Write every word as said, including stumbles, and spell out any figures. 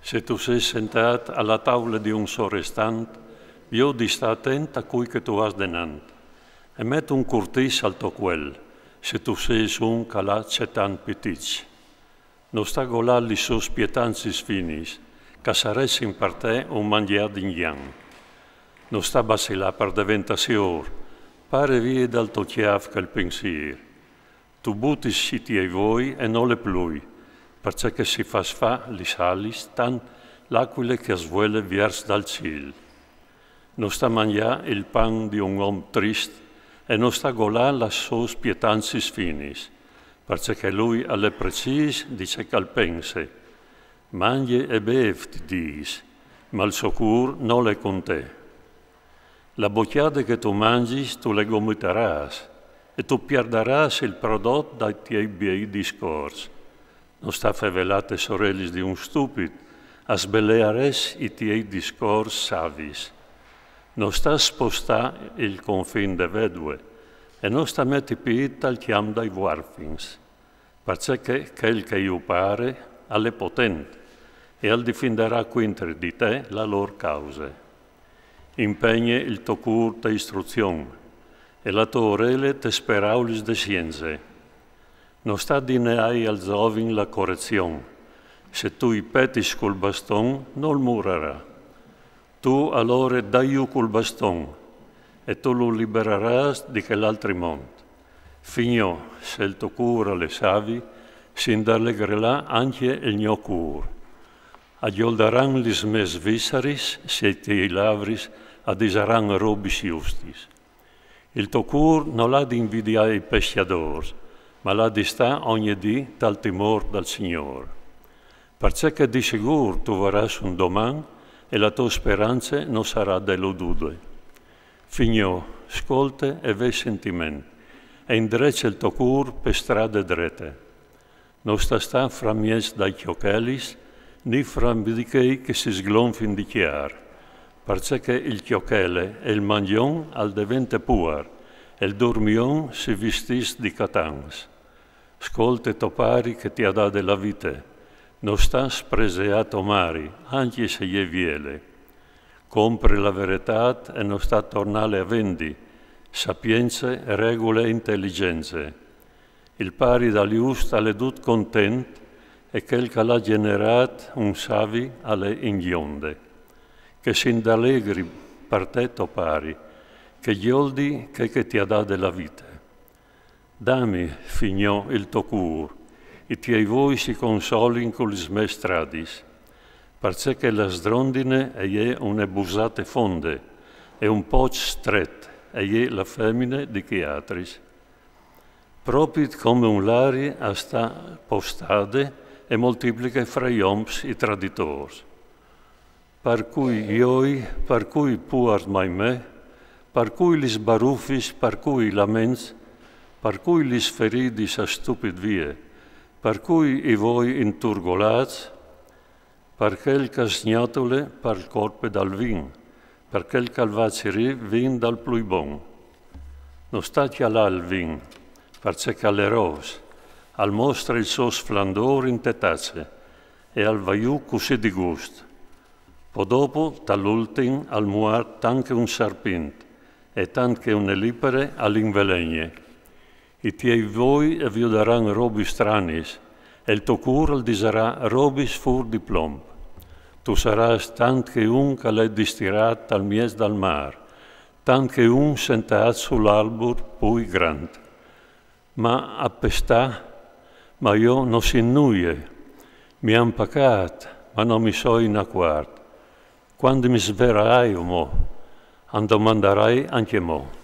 Se tu sês sentât a la taule di un sorestant, viôt di stâ atent a cui che tu âs denant, e met un curtìs al to cuel, se tu sês un che al à cetant pitîçs. No sta golâ lis sôs pietancis finis, che a saressin par te un mangjâ di ingjan. No sta bacilâ par deventâ siôr, pare vie dal to cjâf chel pensîr. Tu butis i tiei voi e no le plui, parcè che si fâs fâ lis alis tant l'acuile che a svuele viers dal cîl. No sta mangjâ il pan di un om trist e no sta golâ lis sôs pietancis finis, parcè che lui al è precîs di ce che al pense. Mangje e bêf, ti dîs, ma il so cûr nol è cun te. La bocjade che tu mangjis tu le gomitarâs e tu pierdarâs il prodot dai tiei biei discors. No sta fevelâ tes orelis di un stupit, a sbelearès i tiei discors savis. No sta spostâ il confin de vedue e no sta meti pît tal cjamp dai vuarfins, parcè che chel che ju pare al è potent e al difindarà cuintri di te la lôr cause. Impegne il to cûr te istruzion e la tô orele tes peraulis de sience. No sta dineâi al zovin la corezion, se tu i petis cul baston nol murarà. Tu alore dâju cul baston e tu lu liberarâs di chel altri mont. Fignò, se il to cûr al è savi, si indalegrerà ancje il gno cûr. A gjoldaran lis mês visseris se i tiei lavris a disaran robis justis. Il to cûr nol à di invidiâ i pescjadôrs, ma al à di stâ ogni dì tal timôr dal Signôr. Parcè che di sigûr tu varâs un doman e la tô sperance no sarà deludude. Fignò, scolte e ve sentiment, e indrece il to cûr pe strade drete. No sta stâ framieç dai cjochelis, ni fra di chei che si sglonfin di cjar, parcè che il cjochele e il mangjon al devente puar, e il durmion si vistìs di catans. Scolte to pari che ti à dade la vite, no sta spreseâ to mari, ancje se e je viele. Compre la veretât e no sta tornâle a vendi, sapience regule inteligence. Il pari dal just al è dut content e chel che al à gjenerât un savi al è in gjonde. Che si indalegri par te to pari, che gjoldi chel che ti à dade la vite. Dami, fignò, il to cûr, i tiei voi si consolin cu lis mês stradis, parcè che la sdrondine e je une busate fonde e un pôc stret e je la femine di chei altris. Propit come un lari a sta postade e moltipliche fra i oms i traditôrs. Par cui joi, par cui puar mai me, par cui lis barufis, par cui laments, par cui lis feridis a stupit vie, par cui i voi inturgolâts, par chel che al sgnotule par colpe dal vin, par chel che al va a cirî vin dal plui bon. No sta cjalâ il vin, parcè che al è ros, al mostre il so sflandôr inte tace e al va jù cussì di gust. Po dopo, tal ultin, al muart tant che un sarpint e tant che une lipare al invelegne. I tiei voi a viodaran robis stranis, e il to cûr al disarà robis fûr di plomp. Tu sarâs tant che un che al è distirât tal mieç dal mâr, tant che un sentât sul arbur plui grant. Ma a pestâ, ma jo no sin nuie, mi àn pacât, ma no mi soi inacuart. Cuant mi sverarai mo, a 'nd domandarai ancjemò.